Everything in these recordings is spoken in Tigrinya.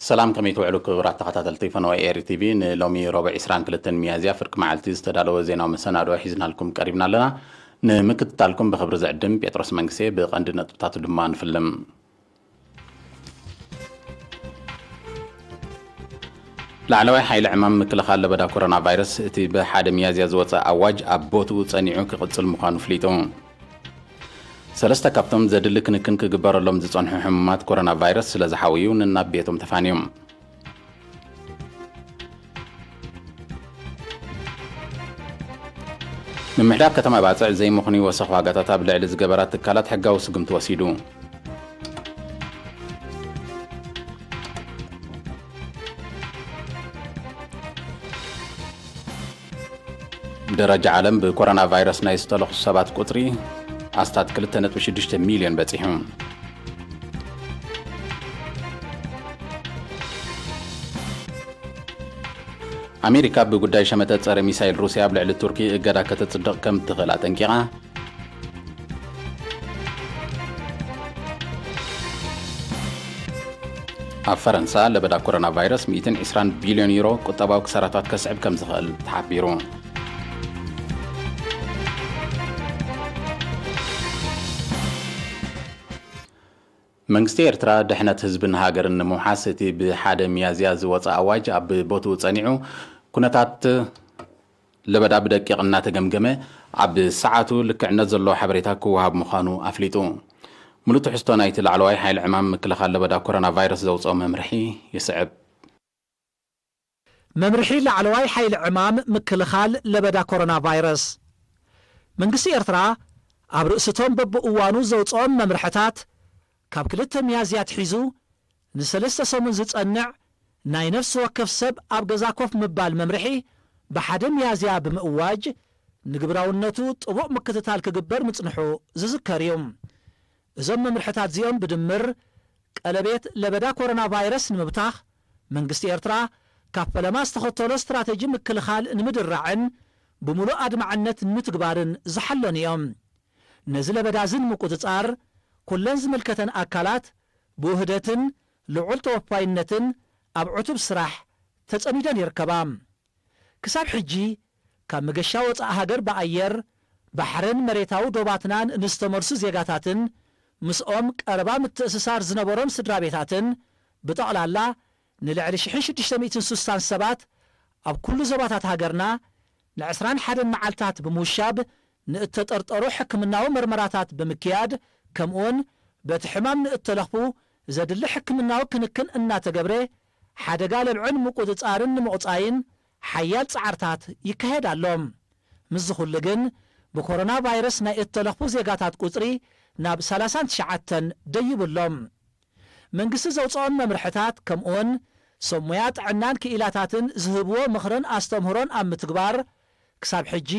ሰላም፣ ከመይ ትውዕሉ ክቡራት ተኸታተልቲ ፈነወ ኤሪ ቲቪ? ንሎሚ ረቡዕ ዕስራን ክልተን ሚያዝያ ፍርቂ መዓልቲ ዝተዳለወ ዜናዊ መሰናድኦ ሒዝናልኩም ቀሪብና ኣለና። ንምክትታልኩም ብኽብሪ ዝዕድም ጴጥሮስ መንግስቴ። ብቐንዲ ነጥብታቱ ድማ ንፍልም። ላዕለዋይ ሓይሊ ዕማም ምክልኻል ለበዳ ኮሮና ቫይረስ፣ እቲ ብሓደ ሚያዝያ ዝወጸ ኣዋጅ ኣብ ቦትኡ ጸኒዑ ክቕጽል ምዃኑ ኣፍሊጡ። ሰለስተ ካብቶም ዘድሊ ክንክን ክግበረሎም ዝጸንሑ ሕሙማት ኮሮና ቫይረስ ስለ ዝሓወዩ፣ ንናብ ቤቶም ተፋንዮም። ምምሕዳር ከተማ ባጽዕ ዘይምኽኑይ ወሰኽ ዋጋታት ኣብ ልዕሊ ዝገበራ ትካላት ሕጋዊ ስጉምቲ ወሲዱ። ብደረጃ ዓለም ብኮሮና ቫይረስ ናይ ዝተለኽሱ ሰባት ቁጽሪ ኣስታት ክልተ ነጥቢ ሽዱሽተ ሚልዮን በጺሑ። ኣሜሪካ ብጉዳይ ሸመተ ጸረ ሚሳይል ሩስያ ኣብ ልዕሊ ቱርኪ እገዳ ከተጽድቕ ከም ትኽእል ኣጠንቂቓ። ኣብ ፈረንሳ ለበዳ ኮሮና ቫይረስ ሚእትን ዕስራን ቢልዮን ዩሮ ቁጠባዊ ክሳራታት ከስዕብ ከም ዝኽእል ተሓቢሩ። መንግስቲ ኤርትራ ድሕነት ህዝብን ሃገርን ንምውሓስ እቲ ብሓደ ሚያዝያ ዝወጸ ኣዋጅ ኣብ ቦትኡ ጸኒዑ፣ ኩነታት ለበዳ ብደቂቕ እናተገምገመ ኣብ ሰዓቱ ልክዕነት ዘለዎ ሓበሬታ ክወሃብ ምዃኑ ኣፍሊጡ። ሙሉእ ትሕዝቶ ናይቲ ላዕለዋይ ሓይሊ ዕማም ምክልኻል ለበዳ ኮሮና ቫይረስ ዘውጽኦ መምርሒ ይስዕብ። መምርሒ ላዕለዋይ ሓይሊ ዕማም ምክልኻል ለበዳ ኮሮና ቫይረስ። መንግስቲ ኤርትራ ኣብ ርእስቶም በብእዋኑ ዘውጽኦም መምርሕታት፣ ካብ ክልተ ሚያዝያ ኣትሒዙ ንሰለስተ ሰሙን ዝጸንዕ ናይ ነፍሲ ወከፍ ሰብ ኣብ ገዛ ኮፍ ምባል መምርሒ ብሓደ ሚያዝያ ብምእዋጅ፣ ንግብራውነቱ ጥቡቕ ምክትታል ክግበር ምጽንሑ ዝዝከር እዩ። እዞም መምርሕታት እዚኦም ብድምር፣ ቀለቤት ለበዳ ኮሮና ቫይረስ ንምብታኽ፣ መንግስቲ ኤርትራ ካብ ፈለማ ዝተኸተሎ ስትራተጂ ምክልኻል ንምድራዕን ብምሉእ ኣድማዕነት ንምትግባርን ዝሓለኑ እዮም። ነዚ ለበዳ እዚ ንምቁጽጻር፣ ኩለን ዝምልከተን ኣካላት ብውህደትን ልዑል ተወፋይነትን ኣብ ዕቱብ ስራሕ ተጸሚደን ይርከባ። ክሳብ ሕጂ፣ ካብ መገሻ ወጻኢ ሃገር ብኣየር፣ ባሕርን መሬታዊ ዶባትናን ንዝተመልሱ ዜጋታትን ምስኦም ቀረባ ምትእስሳር ዝነበሮም ስድራ ቤታትን ብጠቕላላ ንልዕሊ ሽሕን ሽዱሽተ ሚእትን ስሳን ሰባት ኣብ ኩሉ ዞባታት ሃገርና ንዕስራን ሓደን መዓልታት ብምውሻብ ንእተጠርጠሩ ሕክምናዊ መርመራታት ብምክያድ፣ ከምኡውን በቲ ሕማም ንእተለኽፉ ዘድሊ ሕክምናዊ ክንክን እናተገብረ፣ ሓደጋ ለብዕን ምቁጽጻርን ንምቑጻይን ሓያል ጻዕርታት ይካየድ ኣሎ። ምስዚ ኩሉ ግን፣ ብኮሮና ቫይረስ ናይ እተለኽፉ ዜጋታት ቁጽሪ ናብ ሰላሳን ትሽዓተን ደይቡ ኣሎ። መንግስቲ ዘውጽኦም መምርሕታት፣ ከምኡውን ሰብ ሞያ ጥዕናን ክኢላታትን ዝህብዎ ምኽርን ኣስተምህሮን ኣብ ምትግባር፣ ክሳብ ሕጂ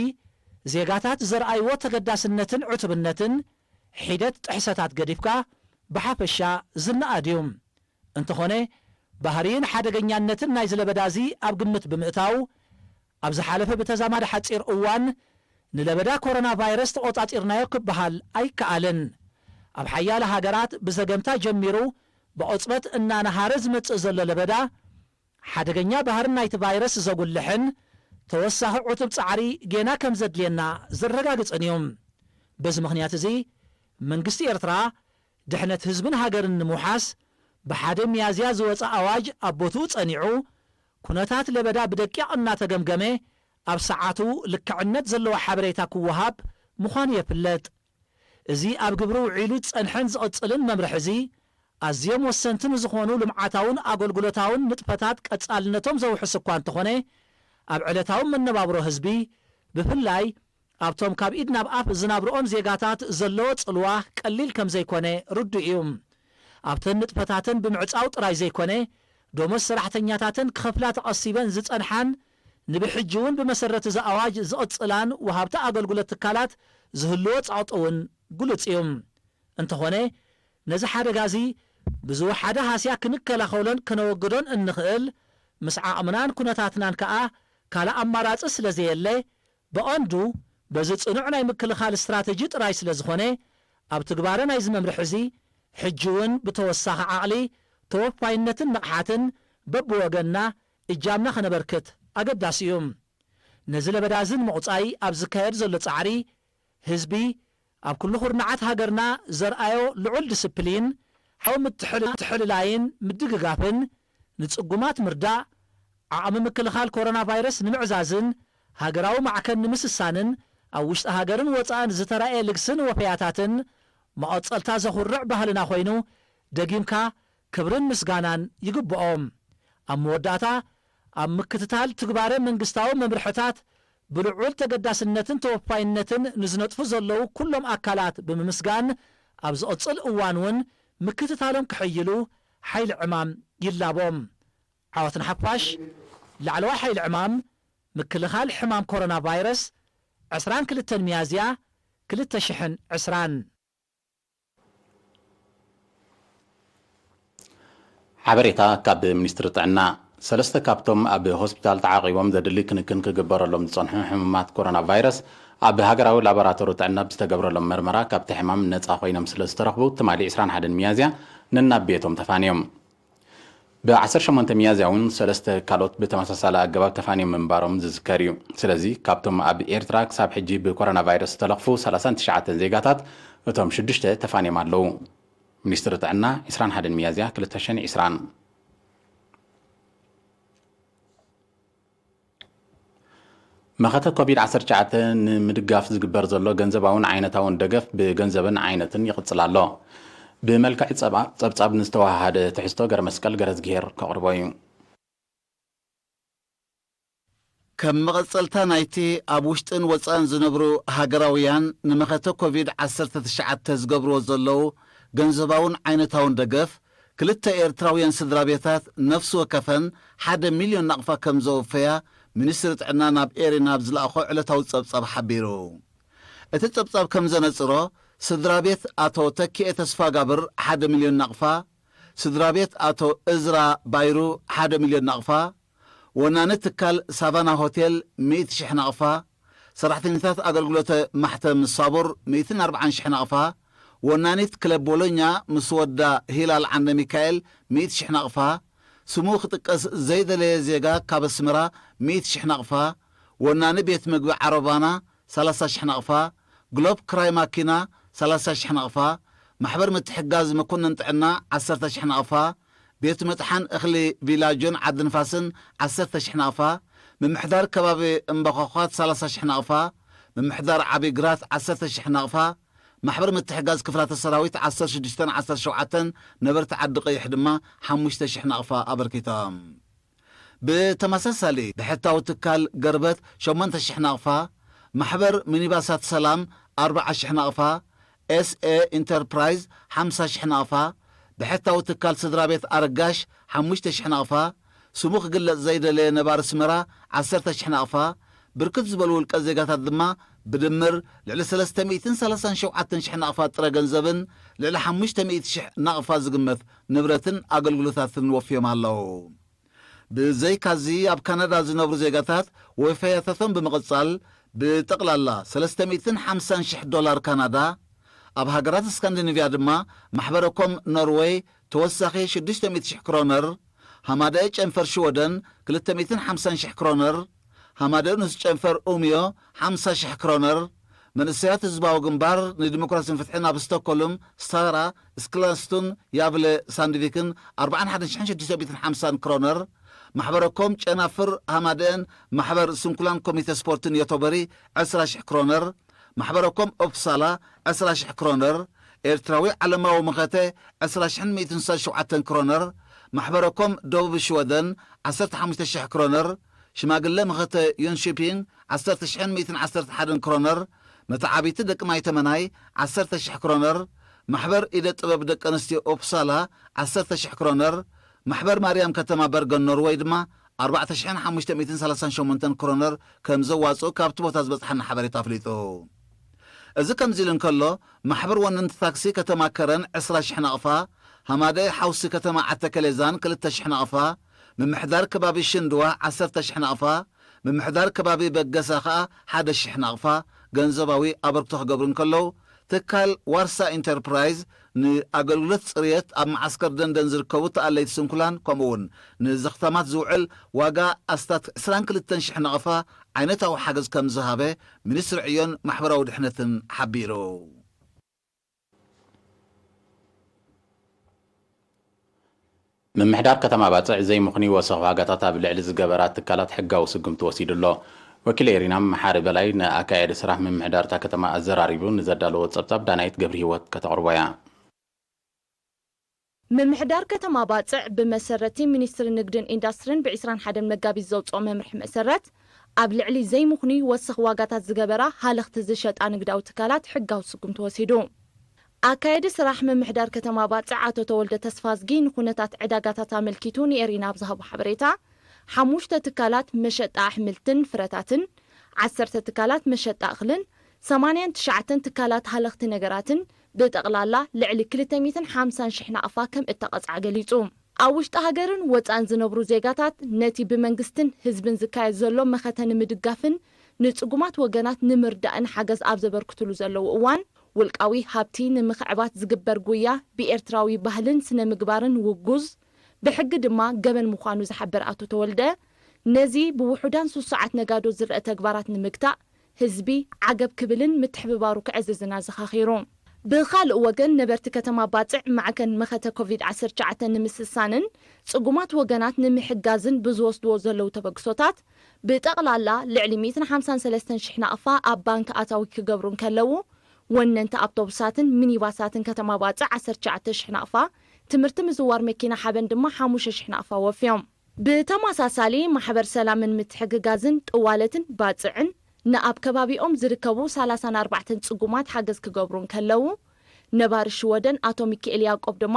ዜጋታት ዘርኣይዎ ተገዳስነትን ዕቱብነትን ሒደት ጥሕሰታት ገዲፍካ ብሓፈሻ ዝነኣድ እዩ። እንተኾነ፣ ባህርይን ሓደገኛነትን ናይዚ ለበዳ እዚ ኣብ ግምት ብምእታው፣ ኣብ ዝሓለፈ ብተዛማዲ ሓጺር እዋን ንለበዳ ኮሮና ቫይረስ ተቖጻጺርናዮ ክበሃል ኣይከኣልን። ኣብ ሓያለ ሃገራት ብዘገምታ ጀሚሩ ብቕጽበት እናነሃረ ዝመጽእ ዘሎ ለበዳ፣ ሓደገኛ ባህሪ ናይቲ ቫይረስ ዘጉልሕን ተወሳኺ ዕቱብ ጻዕሪ ጌና ከም ዘድልየና ዘረጋግጽን እዩ። በዚ ምኽንያት እዚ፣ መንግስቲ ኤርትራ ድሕነት ህዝብን ሃገርን ንምውሓስ፣ ብሓደ ሚያዝያ ዝወጸ ኣዋጅ ኣብ ቦትኡ ጸኒዑ፣ ኩነታት ለበዳ ብደቂቕ እናተገምገመ፣ ኣብ ሰዓቱ ልክዕነት ዘለዎ ሓበሬታ ክወሃብ ምዃኑ የፍለጥ። እዚ ኣብ ግብሪ ውዒሉ ዝጸንሐን ዝቕጽልን መምርሒ እዚ፣ ኣዝዮም ወሰንቲ ንዝኾኑ ልምዓታውን ኣገልግሎታውን ንጥፈታት ቀጻልነቶም ዘውሕስ እኳ እንተኾነ፣ ኣብ ዕለታዊ መነባብሮ ህዝቢ፣ ብፍላይ ኣብቶም ካብ ኢድ ናብ ኣፍ ዝናብርኦም ዜጋታት ዘለዎ ጽልዋ ቀሊል ከም ዘይኮነ ርዱእ እዩ። ኣብተን ንጥፈታተን ብምዕጻው ጥራይ ዘይኮነ፣ ደሞዝ ሰራሕተኛታተን ክኸፍላ ተቐሲበን ዝጸንሓን፣ ንብሕጂ እውን ብመሰረት እዚ ኣዋጅ ዝቕጽላን ወሃብቲ ኣገልግሎት ትካላት ዝህልዎ ጸቕጢ እውን ግሉጽ እዩ። እንተኾነ፣ ነዚ ሓደጋ እዚ ብዝወሓደ ሃስያ ክንከላኸሎን ከነወግዶን እንኽእል፣ ምስ ዓቕምናን ኩነታትናን ከኣ ካልእ ኣማራጺ ስለ ዘየለ፣ ብቐንዱ በዚ ጽኑዕ ናይ ምክልኻል ስትራተጂ ጥራይ ስለ ዝኾነ፣ ኣብ ትግባረ ናይዚ መምርሒ እዚ፣ ሕጂ እውን ብተወሳኺ ዓቕሊ ተወፋይነትን ንቕሓትን በብወገንና እጃምና ከነበርክት ኣገዳሲ እዩ። ነዚ ለበዳ እዚ ንምቑጻይ ኣብ ዝካየድ ዘሎ ጻዕሪ፣ ህዝቢ ኣብ ኩሉ ኩርናዓት ሃገርና ዘርኣዮ ልዑል ዲስፕሊን፣ ሓው ምትሕል-፣ ምትሕልላይን ምድግጋፍን፣ ንጽጉማት ምርዳእ፣ ዓቕሚ ምክልኻል ኮሮና ቫይረስ ንምዕዛዝን ሃገራዊ ማዕከን ንምስሳንን፣ ኣብ ውሽጢ ሃገርን ወጻእን ዝተራእየ ልግስን ወፈያታትን መቐጸልታ ዘኹርዕ ባህልና ኮይኑ፣ ደጊምካ ክብርን ምስጋናን ይግብኦም። ኣብ መወዳእታ፣ ኣብ ምክትታል ትግባረ መንግስታዊ መምርሕታት ብልዑል ተገዳስነትን ተወፋይነትን ንዝነጥፉ ዘለዉ ኩሎም ኣካላት ብምምስጋን፣ ኣብ ዝቕጽል እዋን እውን ምክትታሎም ክሕይሉ ሓይሊ ዕማም ይላቦም። ዓወት ንሓፋሽ! ላዕለዋይ ሓይሊ ዕማም ምክልኻል ሕማም ኮሮና ቫይረስ፣ ዕስራን ክልተን ሚያዝያ ክልተ ሽሕን ዕስራን። ሓበሬታ ካብ ሚኒስትሪ ጥዕና። ሰለስተ ካብቶም ኣብ ሆስፒታል ተዓቒቦም ዘድሊ ክንክን ክግበረሎም ዝጸንሑ ሕሙማት ኮሮና ቫይረስ፣ ኣብ ሃገራዊ ላቦራቶሪ ጥዕና ብዝተገብረሎም መርመራ ካብቲ ሕማም ነጻ ኮይኖም ስለ ዝተረኽቡ፣ ትማሊ ዕስራን ሓደን ሚያዝያ ነናብ ቤቶም ተፋንዮም። ብ ዓሰርተ ሸሞንተ ሚያዝያ እውን ሰለስተ ካልኦት ብተመሳሳሊ ኣገባብ ተፋንዮም ምንባሮም ዝዝከር እዩ። ስለዚ፣ ካብቶም ኣብ ኤርትራ ክሳብ ሕጂ ብኮሮና ቫይረስ ዝተለኽፉ ሰላሳን ትሽዓተን ዜጋታት፣ እቶም ሽዱሽተ ተፋንዮም ኣለዉ። ሚኒስትሪ ጥዕና፣ ዕስራን ሓደን ሚያዝያ ክልተ ሽሕን ዕስራን። መኸተ ኮቪድ ዓሰርተ ትሽዓተ ንምድጋፍ ዝግበር ዘሎ ገንዘባውን ዓይነታውን ደገፍ ብገንዘብን ዓይነትን ይቕጽል ኣሎ። ብመልክዕ ጸባ-፣ ጸብጻብ ንዝተወሃሃደ ትሕዝቶ ገረመስቀል ገረዝግሄር ከቕርቦ እዩ። ከም መቐጸልታ ናይቲ ኣብ ውሽጥን ወጻእን ዝነብሩ ሃገራውያን ንመኸተ ኮቪድ ዓሰርተ ትሽዓተ ዝገብርዎ ዘለዉ ገንዘባውን ዓይነታውን ደገፍ፣ ክልተ ኤርትራውያን ስድራ ቤታት ነፍሲ ወከፈን ሓደ ሚልዮን ናቕፋ ከም ዘወፈያ ሚኒስትሪ ጥዕና ናብ ኤሪና ኣብ ዝለኣኾ ዕለታዊ ጸብጻብ ሓቢሩ። እቲ ጸብጻብ ከም ዘነጽሮ፣ ስድራ ቤት ኣቶ ተኪኤ ተስፋጋብር ሓደ ሚልዮን ናቕፋ፣ ስድራ ቤት ኣቶ እዝራ ባይሩ ሓደ ሚልዮን ናቕፋ፣ ወናኒ ትካል ሳቫና ሆቴል ሚእቲ ሽሕ ናቕፋ፣ ሰራሕተኛታት ኣገልግሎተ ማሕተም ሳቡር ሚእትን ኣርባዓን ሽሕ ናቕፋ፣ ወናኒት ክለብ ቦሎኛ ምስ ወዳ ሂላል ዓንደ ሚካኤል ሚእቲ ሽሕ ናቕፋ፣ ስሙ ክጥቀስ ዘይደለየ ዜጋ ካብ ኣስመራ ሚእቲ ሽሕ ናቕፋ፣ ወናኒ ቤት ምግቢ ዓረባና ሰላሳ ሽሕ ናቕፋ፣ ግሎብ ክራይ ማኪና ሰላሳ ሽሕ ናቕፋ፣ ማሕበር ምትሕጋዝ መኮንን ጥዕና ዓሰርተ ሽሕ ናቕፋ፣ ቤት መጥሓን እኽሊ ቪላጆን ዓዲ ንፋስን ዓሰርተ ሽሕ ናቕፋ፣ ምምሕዳር ከባቢ እምባኾዃት ሰላሳ ሽሕ ናቕፋ፣ ምምሕዳር ዓቢ ግራት ዓሰርተ ሽሕ ናቕፋ፣ ማሕበር ምትሕጋዝ ክፍላተ ሰራዊት ዓሰርተ ሽዱሽተን ዓሰርተ ሸውዓተን፣ ነበርቲ ዓዲ ቀይሕ ድማ ሓሙሽተ ሽሕ ናቕፋ ኣበርኪቶም። ብተመሳሳሊ፣ ብሕታዊ ትካል ገርበት ሸሞንተ ሽሕ ናቕፋ፣ ማሕበር ሚኒባሳት ሰላም ኣርብዓ ሽሕ ናቕፋ፣ ኤስ ኤ ኢንተርፕራይዝ ሓምሳ ሽሕ ናቕፋ፣ ብሕታዊ ትካል ስድራ ቤት ኣረጋሽ ሓሙሽተ ሽሕ ናቕፋ፣ ስሙ ክግለጽ ዘይደለየ ነባሪ ኣስመራ ዓሰርተ ሽሕ ናቕፋ፣ ብርክት ዝበሉ ውልቀ ዜጋታት ድማ ብድምር ልዕሊ ሰለስተ ሚእትን ሰላሳን ሸውዓተን ሽሕ ናቕፋ ጥረ ገንዘብን ልዕሊ ሓሙሽተ ሚእቲ ሽሕ ናቕፋ ዝግመት ንብረትን ኣገልግሎታትን ወፍዮም ኣለዉ። ብዘይካዚ፣ ኣብ ካናዳ ዝነብሩ ዜጋታት ወፈያታቶም ብምቕጻል፣ ብጠቕላላ ሰለስተ ሚእትን ሓምሳን ሽሕ ዶላር ካናዳ፣ ኣብ ሃገራት ስካንዲኔቭያ ድማ ማሕበረኮም ኖርወይ ተወሳኺ ሽዱሽተ ሚእቲ ሽሕ ክሮነር፣ ሃማደኤ ጨንፈር ሽወደን ክልተ ሚእትን ሓምሳን ሽሕ ክሮነር፣ ሃማደኤ ንስ ጨንፈር ኡምዮ ሓምሳ ሽሕ ክሮነር፣ መንእሰያት ህዝባዊ ግንባር ንዲሞክራሲን ፍትሕን ኣብ ስቶኮልም ሳራ ስክላስቱን ያቭለ ሳንድቪክን ኣርባዓን ሓደን ሽሕን ሽዱሽተ ሚእትን ሓምሳን ክሮነር፣ ማሕበረኮም ጨናፍር ሃማደኤን ማሕበር ስንኩላን ኮሚተ ስፖርትን ዮቶበሪ ዕስራ ሽሕ ክሮነር፣ ማሕበረኮም ኦፕሳላ ዕስራ ሽሕ ክሮነር፣ ኤርትራዊ ዓለማዊ መኸተ ዕስራ ሽሕን ሚእትን ስሳን ሸውዓተን ክሮነር፣ ማሕበረኮም ደቡብ ሽወደን ዓሰርተ ሓሙሽተ ሽሕ ክሮነር፣ ሽማግለ መኸተ ዮንሺፒንግ ዓሰርተ ሽሕን ሚእትን ዓሰርተ ሓደን ክሮነር፣ መተዓቢቲ ደቂ ማይ ተመናይ ዓሰርተ ሽሕ ክሮነር፣ ማሕበር ኢደ ጥበብ ደቂ ኣንስትዮ ኦፕሳላ ዓሰርተ ሽሕ ክሮነር፣ ማሕበር ማርያም ከተማ በርገን ኖርወይ ድማ ኣርባዕተ ሽሕን ሓሙሽተ ሚእትን ሰላሳን ሸሞንተን ክሮነር ከም ዘዋጽኡ ካብቲ ቦታ ዝበጽሓና ሓበሬታ ኣፍሊጡ። እዚ ከምዚ ኢሉ እንከሎ፣ ማሕበር ወነንቲ ታክሲ ከተማ ከረን ዕስራ ሽሕ ናቕፋ፣ ሃማደኤ ሓውሲ ከተማ ዓተከሌዛን ክልተ ሽሕ ናቕፋ፣ ምምሕዳር ከባቢ ሽንድዋ ዓሰርተ ሽሕ ናቕፋ፣ ምምሕዳር ከባቢ በገሳ ከኣ ሓደ ሽሕ ናቕፋ ገንዘባዊ ኣበርክቶ ክገብሩ እንከለዉ፣ ትካል ዋርሳ ኢንተርፕራይዝ ንኣገልግሎት ጽርየት ኣብ መዓስከር ደንደን ዝርከቡ ተኣለይቲ ስንኩላን፣ ከምኡ እውን ንዘኽታማት ዝውዕል ዋጋ ኣስታት ዕስራን ክልተን ሽሕ ናቕፋ ዓይነታዊ ሓገዝ ከም ዝሃበ ሚኒስትሪ ዕዮን ማሕበራዊ ድሕነትን ሓቢሩ። ምምሕዳር ከተማ ባጽዕ ዘይምኽኑይ ወሰኽ ዋጋታት ኣብ ልዕሊ ዝገበራ ትካላት ሕጋዊ ስጉምቲ ወሲዱ ኣሎ። ወኪል ኤሪና መሓሪ በላይ ንኣካያዲ ስራሕ ምምሕዳር እታ ከተማ ኣዘራሪቡ ንዘዳለዎ ጸብጻብ ዳናይት ገብረ ህይወት ከተቕርቦ እያ። ምምሕዳር ከተማ ባጽዕ ብመሰረቲ ሚኒስትሪ ንግድን ኢንዳስትሪን ብ ዕስራን ሓደን መጋቢት ዘውፅኦ መምርሒ መሰረት ኣብ ልዕሊ ዘይምኽኑይ ወሰኽ ዋጋታት ዝገበራ ሃለኽቲ ዝሸጣ ንግዳዊ ትካላት ሕጋዊ ስጉምቲ ወሲዱ። ኣካየዲ ስራሕ ምምሕዳር ከተማ ባጽዕ ኣቶ ተወልደ ተስፋዝጊ ንኩነታት ዕዳጋታት ኣመልኪቱ ንኤሪና ኣብ ዝሃቦ ሓበሬታ፣ ሓሙሽተ ትካላት መሸጣ ኣሕምልትን ፍረታትን፣ ዓሰርተ ትካላት መሸጣ እኽልን ሰማንያን ትሽዓተን ትካላት ሃለኽቲ ነገራትን ብጠቕላላ ልዕሊ ክልተ ሚእትን ሓምሳን ሽሕ ናቕፋ ከም እተቐጽዓ ገሊጹ። ኣብ ውሽጢ ሃገርን ወጻእን ዝነብሩ ዜጋታት ነቲ ብመንግስትን ህዝብን ዝካየድ ዘሎ መኸተ ንምድጋፍን ንጽጉማት ወገናት ንምርዳእን ሓገዝ ኣብ ዘበርክትሉ ዘለዉ እዋን፣ ውልቃዊ ሃብቲ ንምኽዕባት ዝግበር ጉያ ብኤርትራዊ ባህልን ስነ ምግባርን ውጉዝ፣ ብሕጊ ድማ ገበን ምዃኑ ዝሓበረ ኣቶ ተወልደ፣ ነዚ ብውሑዳን ስሱዓት ነጋዶ ዝረአ ተግባራት ንምግታእ ህዝቢ ዓገብ ክብልን ምትሕብባሩ ከዕዝዝን ኣዘኻኺሩ። ብኻልእ ወገን፣ ነበርቲ ከተማ ባጽዕ ማዕከን መኸተ ኮቪድ ዓሰርተ ትሽዓተ ንምስሳንን ጽጉማት ወገናት ንምሕጋዝን ብዝወስድዎ ዘለዉ ተበግሶታት፣ ብጠቕላላ ልዕሊ ሚእትን ሓምሳን ሰለስተን ሽሕ ናቕፋ ኣብ ባንክ ኣታዊ ክገብሩ እንከለዉ፣ ወነንቲ ኣውቶቡሳትን ሚኒባሳትን ከተማ ባጽዕ ዓሰርተ ትሽዓተ ሽሕ ናቕፋ፣ ትምህርቲ ምዝዋር መኪና ሓበን ድማ ሓሙሽተ ሽሕ ናቕፋ ወፍዮም። ብተመሳሳሊ፣ ማሕበር ሰላምን ምትሕግጋዝን ጥዋለትን ባጽዕን ንኣብ ከባቢኦም ዝርከቡ ሰላሳን ኣርባዕተን ጽጉማት ሓገዝ ክገብሩ እንከለዉ፣ ነባሪ ሽወደን ኣቶ ሚካኤል ያዕቆብ ድማ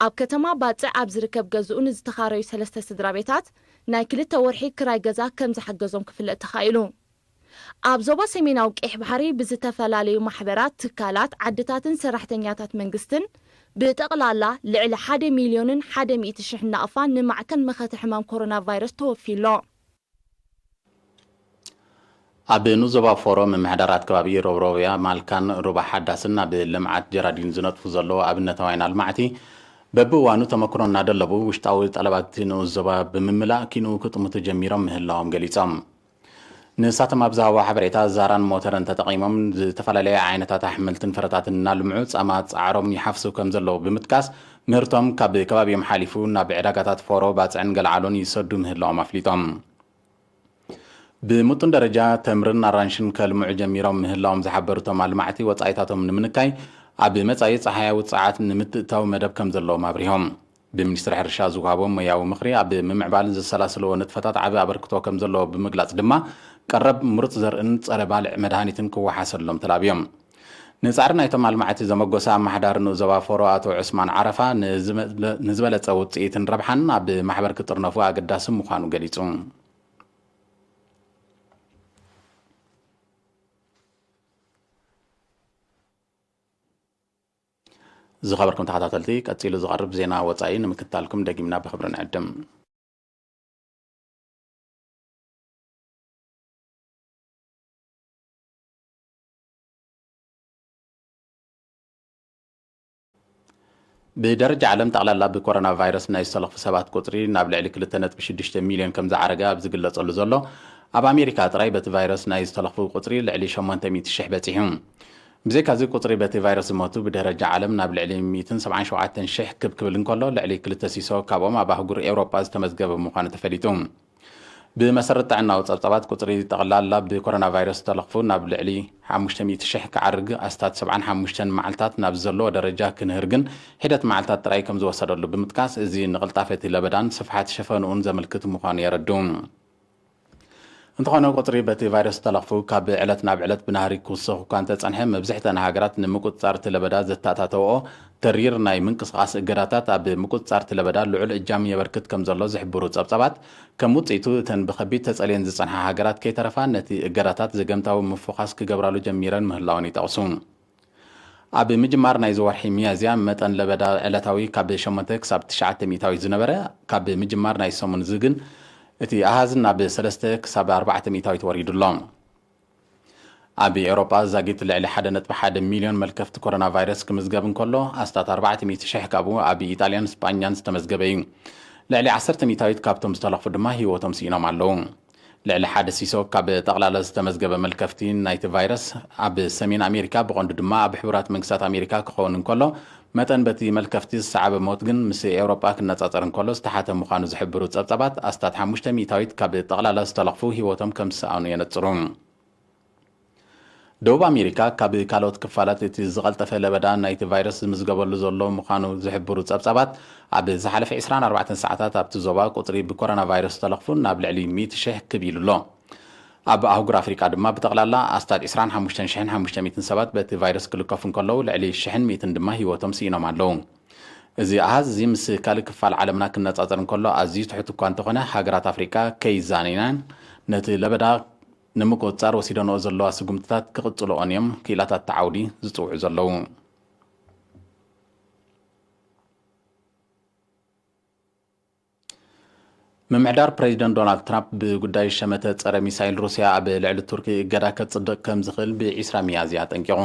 ኣብ ከተማ ባጽዕ ኣብ ዝርከብ ገዝኡ ንዝተኻረዩ ሰለስተ ስድራ ቤታት ናይ ክልተ ወርሒ ክራይ ገዛ ከም ዝሓገዞም ክፍለጥ ተኻኢሉ። ኣብ ዞባ ሰሜናዊ ቀይሕ ባሕሪ ብዝተፈላለዩ ማሕበራት፣ ትካላት፣ ዓድታትን ሰራሕተኛታት መንግስትን ብጠቕላላ ልዕሊ ሓደ ሚልዮንን ሓደ ሚእቲ ሽሕ ናቕፋ ንማዕከን መኸተ ሕማም ኮሮና ቫይረስ ተወፊሎ። ኣብ ንዞባ ፎሮ ምምሕዳራት ከባቢ ሮብሮብያ፣ ማልካን ሩባ ሓዳስን ኣብ ልምዓት ጀራዲን ዝነጥፉ ዘለዉ ኣብነታውያን ኣልማዕቲ በብእዋኑ ተመክሮ እናደለቡ ውሽጣዊ ጠለባት ንኡስ ዞባ ብምምላእ ኪንኡ ክጥምቱ ጀሚሮም ምህላዎም ገሊጾም። ንሳቶም ኣብ ዝሃቦ ሓበሬታ፣ ዛራን ሞተርን ተጠቒሞም ዝተፈላለየ ዓይነታት ኣሕምልትን ፍረታትን እናልምዑ ጻማ ጻዕሮም ይሓፍሱ ከም ዘለዉ ብምጥቃስ፣ ምህርቶም ካብ ከባቢኦም ሓሊፉ ናብ ዕዳጋታት ፎሮ፣ ባጽዕን ገልዓሎን ይሰዱ ምህላዎም ኣፍሊጦም። ብምጡን ደረጃ ተምርን ኣራንሽን ከልምዑ ጀሚሮም ምህላዎም ዝሓበሩ እቶም ኣልማዕቲ፣ ወጻኢታቶም ንምንካይ ኣብ መጻኢ ጸሓያዊ ጸዓት ንምትእታው መደብ ከም ዘለዎም ኣብሪሆም። ብሚኒስትሪ ሕርሻ ዝወሃቦም ሞያዊ ምኽሪ ኣብ ምምዕባል ዘሰላስልዎ ንጥፈታት ዓቢ ኣበርክቶ ከም ዘለዎ ብምግላጽ ድማ፣ ቀረብ ምሩጽ ዘርእን ጸረ ባልዕ መድሃኒትን ክወሓሰሎም ተላብዮም። ንጻዕሪ ናይቶም ኣልማዕቲ ዘመጎሰ ኣመሓዳሪ ንኡስ ዞባ ፎሮ ኣቶ ዑስማን ዓረፋ፣ ንዝመ-፣ ንዝበለጸ ውጽኢትን ረብሓን ኣብ ማሕበር ክጥርነፉ ኣገዳሲ ምዃኑ ገሊጹ። ዝኸበርኩም ተኸታተልቲ፣ ቀጺሉ ዝቐርብ ዜና ወጻኢ ንምክትታልኩም ደጊምና ብኽብሪ ንዕድም። ብደረጃ ዓለም፣ ጠቕላላ ብኮሮና ቫይረስ ናይ ዝተለኽፉ ሰባት ቁጽሪ ናብ ልዕሊ ክልተ ነጥቢ ሽዱሽተ ሚልዮን ከም ዝዓረገ ኣብ ዝግለጸሉ ዘሎ፣ ኣብ ኣሜሪካ ጥራይ በቲ ቫይረስ ናይ ዝተለኽፉ ቁጽሪ ልዕሊ ሸሞንተ ሚእቲ ሽሕ በጺሑ። ብዘይካዚ፣ ቁጽሪ በቲ ቫይረስ ዝሞቱ ብደረጃ ዓለም ናብ ልዕሊ ሚእትን ሰብዓን ሸውዓተን ሽሕ ክብ ክብል እንከሎ፣ ልዕሊ ክልተ ሲሶ ካብኦም ኣብ ኣህጉር ኤውሮጳ ዝተመዝገበ ምዃኑ ተፈሊጡ። ብመሰረት ጥዕናዊ ጸብጻባት፣ ቁጽሪ ጠቕላላ ብኮሮና ቫይረስ ዝተለኽፉ ናብ ልዕሊ ሓሙሽተ ሚእቲ ሽሕ ክዓርግ ኣስታት ሰብዓን ሓሙሽተን መዓልታት ናብ ዘለዎ ደረጃ ክንህር ግን ሒደት መዓልታት ጥራይ ከም ዝወሰደሉ ብምጥቃስ፣ እዚ ንቕልጣፈ እቲ ለበዳን ስፍሓት ሸፈንኡን ዘመልክት ምዃኑ የረድኡ። እንተኾነ፣ ቁጽሪ በቲ ቫይረስ ዝተለኽፉ ካብ ዕለት ናብ ዕለት ብናህሪ ክውስኽ እኳ እንተጸንሐ፣ መብዝሕተን ሃገራት ንምቁጽጻር እቲ ለበዳ ዘተኣታተወኦ ተሪር ናይ ምንቅስቓስ እገዳታት ኣብ ምቁጽጻር እቲ ለበዳ ልዑል እጃም የበርክት ከም ዘሎ ዝሕብሩ ጸብጻባት፣ ከም ውጽኢቱ እተን ብኸቢድ ተጸልየን ዝጸንሓ ሃገራት ከይተረፋ ነቲ እገዳታት ዘገምታዊ ምፍዃስ ክገብራሉ ጀሚረን ምህላወን ይጠቕሱ። ኣብ ምጅማር ናይዚ ወርሒ ሚያዝያ፣ መጠን ለበዳ ዕለታዊ ካብ ሸሞንተ ክሳብ ትሽዓተ ሚእታዊት ዝነበረ፣ ካብ ምጅማር ናይ ሰሙን እዚ ግን እቲ ኣሃዝ ናብ ሰለስተ ክሳብ ኣርባዕተ ሚእታዊት ወሪዱ ኣሎ። ኣብ ኤውሮጳ ዛጊት ልዕሊ ሓደ ነጥቢ ሓደ ሚልዮን መልከፍቲ ኮሮና ቫይረስ ክምዝገብ እንከሎ፣ ኣስታት ኣርባዕተ ሚእቲ ሽሕ ካብኡ ኣብ ኢጣልያን ስጳኛን ዝተመዝገበ እዩ። ልዕሊ ዓሰርተ ሚእታዊት ካብቶም ዝተለኽፉ ድማ ህይወቶም ስኢኖም ኣለዉ። ልዕሊ ሓደ ሲሶ ካብ ጠቕላላ ዝተመዝገበ መልከፍቲ ናይቲ ቫይረስ ኣብ ሰሜን ኣሜሪካ፣ ብቐንዱ ድማ ኣብ ሕቡራት መንግስታት ኣሜሪካ ክኸውን እንከሎ፣ መጠን በቲ መልከፍቲ ዝሰዓበ ሞት ግን ምስ ኤውሮጳ ክነጻጸር እንከሎ ዝተሓተ ምዃኑ ዝሕብሩ ጸብጻባት፣ ኣስታት ሓሙሽተ ሚእታዊት ካብ ጠቕላላ ዝተለኽፉ ህይወቶም ከም ዝሰኣኑ የነጽሩ። ደቡብ ኣሜሪካ ካብ ካልኦት ክፋላት እቲ ዝቐልጠፈ ለበዳ ናይቲ ቫይረስ ዝምዝገበሉ ዘሎ ምዃኑ ዝሕብሩ ጸብጻባት፣ ኣብ ዝሓለፈ ዕስራን ኣርባዕተን ሰዓታት ኣብቲ ዞባ ቁጽሪ ብኮሮና ቫይረስ ዝተለኽፉ ናብ ልዕሊ ሚእቲ ሽሕ ክብ ኢሉ ኣሎ። ኣብ ኣህጉር ኣፍሪቃ ድማ ብጠቕላላ ኣስታት ዕስራን ሓሙሽተን ሽሕን ሓሙሽተ ሚእትን ሰባት በቲ ቫይረስ ክልከፉ እንከለዉ፣ ልዕሊ ሽሕን ሚእትን ድማ ህይወቶም ስኢኖም ኣለዉ። እዚ ኣሃዝ እዚ ምስ ካልእ ክፋል ዓለምና ክነጻጸር እንከሎ ኣዝዩ ትሑት እኳ እንተኾነ፣ ሃገራት ኣፍሪቃ ከይዛነያን ነቲ ለበዳ ንምቁጽጻር ወሲደንኦ ዘለዋ ስጉምትታት ክቕጽልኦን እዮም ክኢላታት እቲ ዓውዲ ዝጽውዑ ዘለዉ። ምምሕዳር ፕሬዚደንት ዶናልድ ትራምፕ ብጉዳይ ሸመተ ጸረ ሚሳይል ሩስያ ኣብ ልዕሊ ቱርኪ እገዳ ከጽድቕ ከም ዝኽእል ብ ዒስራ ሚያዝያ ኣጠንቂቑ።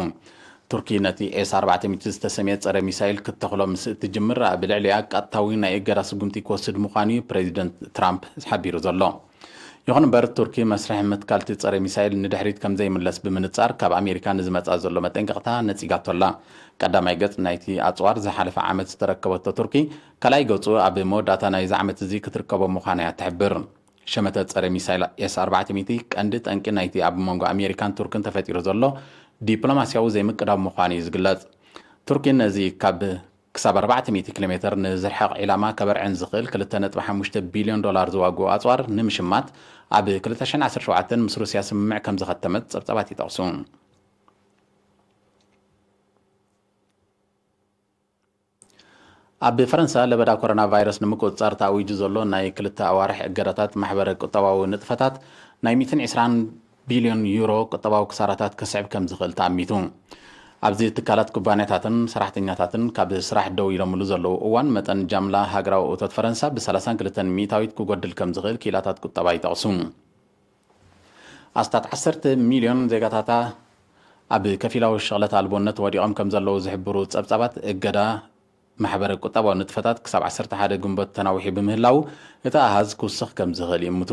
ቱርኪ ነቲ ኤስ ኣርባዕተ ሚእቲ ዝተሰምየ ጸረ ሚሳይል ክትተኽሎ ምስ እትጅምር፣ ኣብ ልዕሊኣ ቀጥታዊ ናይ እገዳ ስጉምቲ ክወስድ ምዃኑ እዩ ፕሬዚደንት ትራምፕ ሓቢሩ ዘሎ። ይኹን እምበር፣ ቱርኪ መስርሕ ምትካልቲ ጸረ ሚሳይል ንድሕሪት ከም ዘይምለስ ብምንጻር፣ ካብ ኣሜሪካ ንዝመጻ ዘሎ መጠንቀቕታ ነጺጋቶ ኣላ። ቀዳማይ ገጽ ናይቲ ኣጽዋር ዝሓለፈ ዓመት ዝተረከበቶ ቱርኪ፣ ካልኣይ ገጹ ኣብ መወዳእታ ናይዚ ዓመት እዚ ክትርከቦ ምዃና እያ ትሕብር። ሸመተ ጸረ ሚሳይል ኤስ ኣርባዕተ ሚእቲ ቀንዲ ጠንቂ ናይቲ ኣብ መንጎ ኣሜሪካን ቱርክን ተፈጢሩ ዘሎ ዲፕሎማስያዊ ዘይምቅዳው ምዃኑ እዩ ዝግለጽ። ቱርኪ ነዚ ካብ ክሳብ ኣርባዕተ ሚእቲ ኪሎ ሜተር ንዝርሕቕ ዒላማ ከበርዕን ዝኽእል ክልተ ነጥቢ ሓሙሽተ ቢልዮን ዶላር ዝዋግኡ ኣጽዋር ንምሽማት ኣብ ክልተ ሽሕን ዓሰርተ ሸውዓተን ምስ ሩስያ ስምምዕ ከም ዝኸተመት ጸብጻባት ይጠቕሱ። ኣብ ፈረንሳ ለበዳ ኮሮና ቫይረስ ንምቁጽጻር ተኣዊጁ ዘሎ ናይ ክልተ ኣዋርሕ እገዳታት ማሕበረ ቁጠባዊ ንጥፈታት ናይ ሚእትን ዕስራን ቢልዮን ዩሮ ቁጠባዊ ክሳራታት ከስዕብ ከም ዝኽእል ተኣሚቱ። ኣብዚ ትካላት፣ ኩባንያታትን ሰራሕተኛታትን ካብ ስራሕ ደው ኢሎምሉ ዘለዉ እዋን፣ መጠን ጃምላ ሃገራዊ እቶት ፈረንሳ ብ ሰላሳን ክልተን ሚእታዊት ክጎድል ከም ዝኽእል ክኢላታት ቁጠባ ይጠቕሱ። ኣስታት ዓሰርተ ሚልዮን ዜጋታታ ኣብ ከፊላዊ ሽቕለት ኣልቦነት ወዲቖም ከም ዘለዉ ዝሕብሩ ጸብጻባት፣ እገዳ ማሕበረ ቁጠባዊ ንጥፈታት ክሳብ ዓሰርተ ሓደ ግንቦት ተናዊሑ ብምህላዉ፣ እቲ ኣሃዝ ክውስኽ ከም ዝኽእል ይእምቱ።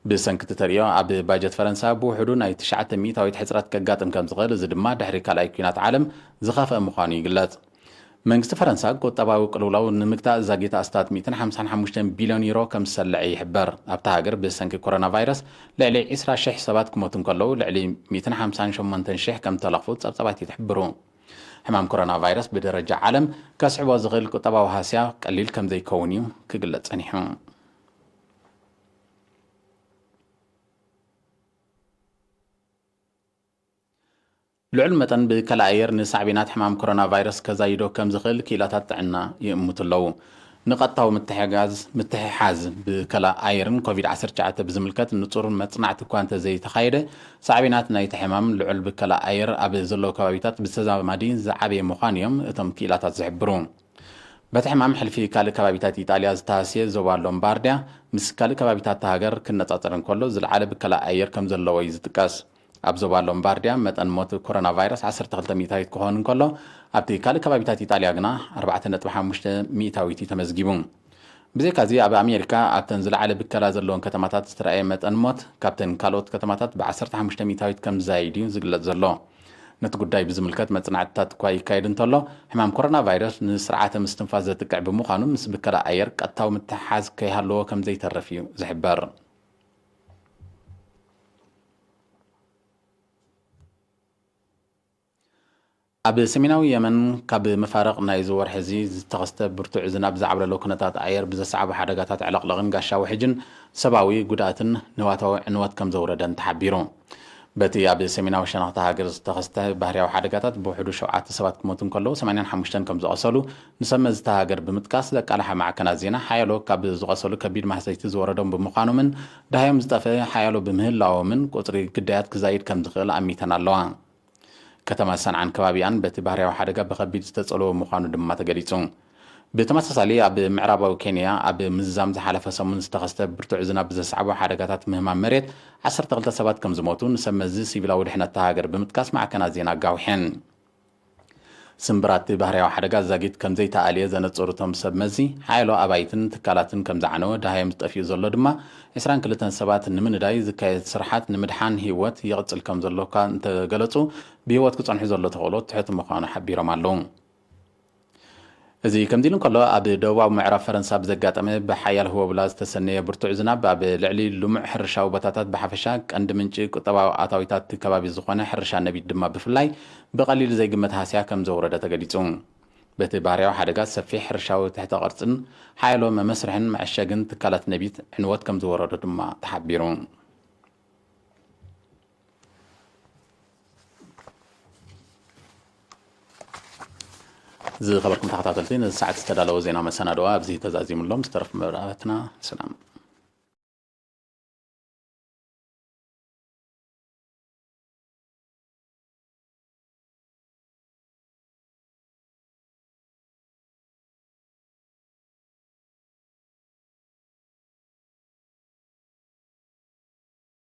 ብሰንኪ እቲ ተርእዮ፣ ኣብ ባጀት ፈረንሳ ብውሕዱ ናይ ትሽዓተ ሚእታዊት ሕጽረት ከጋጥም ከም ዝኽእል፣ እዚ ድማ ድሕሪ ካልኣይ ኲናት ዓለም ዝኸፍአ ምዃኑ ይግለጽ። መንግስቲ ፈረንሳ ቁጠባዊ ቅልውላው ንምግታእ ዛጊት ኣስታት ሚእትን ሓምሳን ሓሙሽተን ቢልዮን ዩሮ ከም ዝሰልዐ ይሕበር። ኣብታ ሃገር ብሰንኪ ኮሮና ቫይረስ ልዕሊ ዕስራ ሽሕ ሰባት ክሞቱ እንከለዉ፣ ልዕሊ ሚእትን ሓምሳን ሸሞንተን ሽሕ ከም ዝተለኽፉ ጸብጻባት ይሕብሩ። ሕማም ኮሮና ቫይረስ ብደረጃ ዓለም ከስዕቦ ዝኽእል ቁጠባዊ ሃስያ ቀሊል ከም ዘይከውን እዩ ክግለጽ ጸኒሑ። ልዑል መጠን ብከላ ኣየር ንሳዕቤናት ሕማም ኮሮና ቫይረስ ከዛይዶ ከም ዝኽእል ክኢላታት ጥዕና ይእምቱ ኣለዉ። ንቐጥታዊ ምትሕጋዝ፣ ምትሕሓዝ ብከላ ኣየርን ኮቪድ ዓሰርተ ትሽዓተ ብዝምልከት ንጹር መጽናዕቲ እኳ እንተዘይተኻየደ፣ ሳዕቤናት ናይቲ ሕማም ልዑል ብከላ ኣየር ኣብ ዘለዉ ከባቢታት ብተዛማዲ ዝዓበየ ምዃኑ እዮም እቶም ክኢላታት ዝሕብሩ። በቲ ሕማም ሕልፊ ካልእ ከባቢታት ኢጣልያ ዝተሃስየ ዞባ ሎምባርድያ፣ ምስ ካልእ ከባቢታት እታ ሃገር ክነጻጸር እንከሎ ዝለዓለ ብከላ ኣየር ከም ዘለዎ እዩ ዝጥቀስ። ኣብ ዞባ ሎምባርድያ መጠን ሞት ኮሮና ቫይረስ ዓሰርተ ክልተ ሚእታዊት ክኸውን እንከሎ፣ ኣብቲ ካልእ ከባቢታት ኢጣልያ ግና ኣርባዕተ ነጥቢ ሓሙሽተ ሚእታዊት እዩ ተመዝጊቡ። ብዘይካዚ፣ ኣብ ኣሜሪካ ኣብተን ዝለዓለ ብከላ ዘለወን ከተማታት ዝተረኣየ መጠን ሞት ካብተን ካልኦት ከተማታት ብ ዓሰርተ ሓሙሽተ ሚእታዊት ከም ዝዛይድ እዩ ዝግለጽ ዘሎ። ነቲ ጉዳይ ብዝምልከት መጽናዕትታት እኳ ይካየድ እንተሎ፣ ሕማም ኮሮና ቫይረስ ንስርዓተ ምስትንፋስ ዘጥቅዕ ብምዃኑ፣ ምስ ብከላ ኣየር ቀጥታዊ ምትሕሓዝ ከይሃለዎ ከም ዘይተርፍ እዩ ዝሕበር። ኣብ ሰሜናዊ የመን ካብ መፋርቕ ናይዚ ወርሒ እዚ ዝተኸስተ ብርቱዕ ዝናብ ዝዓብለሎ ኩነታት ኣየር ብዘስዓቦ ሓደጋታት ዕለቕለቕን ጋሻ ውሕጅን ሰብኣዊ ጉድኣትን ንዋታዊ ዕንወት ከም ዘውረደን ተሓቢሩ። በቲ ኣብ ሰሜናዊ ሸነኽቲ ሃገር ዝተኸስተ ባህርያዊ ሓደጋታት ብውሕዱ ሸውዓተ ሰባት ክሞቱ እንከለዉ፣ ሰማንያን ሓሙሽተን ከም ዝቖሰሉ ንሰብ መዚ እታ ሃገር ብምጥቃስ ዘቃልሓ ማዕከናት ዜና፣ ሓያሎ ካብ ዝቖሰሉ ከቢድ ማህሰይቲ ዝወረዶም ብምዃኖምን ደሃዮም ዝጠፍአ ሓያሎ ብምህላዎምን ቁጽሪ ግዳያት ክዛይድ ከም ዝኽእል ኣሚተን ኣለዋ። ከተማ ሰንዓን ከባቢኣን በቲ ባህርያዊ ሓደጋ ብኸቢድ ዝተጸለወ ምዃኑ ድማ ተገሊጹ። ብተመሳሳሊ ኣብ ምዕራባዊ ኬንያ ኣብ ምዝዛም ዝሓለፈ ሰሙን ዝተኸስተ ብርቱዕ ዝናብ ብዘስዓቦ ሓደጋታት ምህማም መሬት ዓሰርተ ክልተ ሰባት ከም ዝሞቱ ንሰብ መዚ ሲቪላዊ ድሕነት እታ ሃገር ብምጥቃስ ማዕከናት ዜና ኣጋዊሐን። ስምብራት ባህርያዊ ሓደጋ ዛጊት ከም ዘይተኣልየ ዘነጸሩ እቶም ሰብ መዚ፣ ሓያሎ ኣባይትን ትካላትን ከም ዝዓነወ፣ ደሃዮም ዝጠፍኡ ዘሎ ድማ ዕስራን ክልተን ሰባት ንምንዳይ ዝካየድ ስርሓት ንምድሓን ህይወት ይቕጽል ከም ዘሎ እኳ እንተገለጹ፣ ብህይወት ክጸንሑ ዘሎ ተኽእሎ ትሑት ምዃኑ ሓቢሮም ኣለዉ። እዚ ከምዚ ኢሉ እንከሎ፣ ኣብ ደቡባዊ ምዕራብ ፈረንሳ ብዘጋጠመ ብሓያል ህወብላ ዝተሰነየ ብርቱዕ ዝናብ ኣብ ልዕሊ ልሙዕ ሕርሻዊ ቦታታት ብሓፈሻ፣ ቀንዲ ምንጪ ቁጠባዊ ኣታዊታት እቲ ከባቢ ዝኾነ ሕርሻ ነቢት ድማ ብፍላይ ብቐሊል ዘይግመት ሃስያ ከም ዘውረደ ተገሊጹ። በቲ ባህርያዊ ሓደጋ ሰፊሕ ሕርሻዊ ትሕተ ቅርጽን ሓያሎ መመስርሕን መዐሸግን ትካላት ነቢት ዕንወት ከም ዝወረዶ ድማ ተሓቢሩ። ዝኸበርኩም ተኸታተልቲ፣ ነዚ ሰዓት ዝተዳለወ ዜና መሰናድኦ ኣብዚ ተዛዚሙ ኣሎ። ምስ ተረፉ መደባትና ሰላም።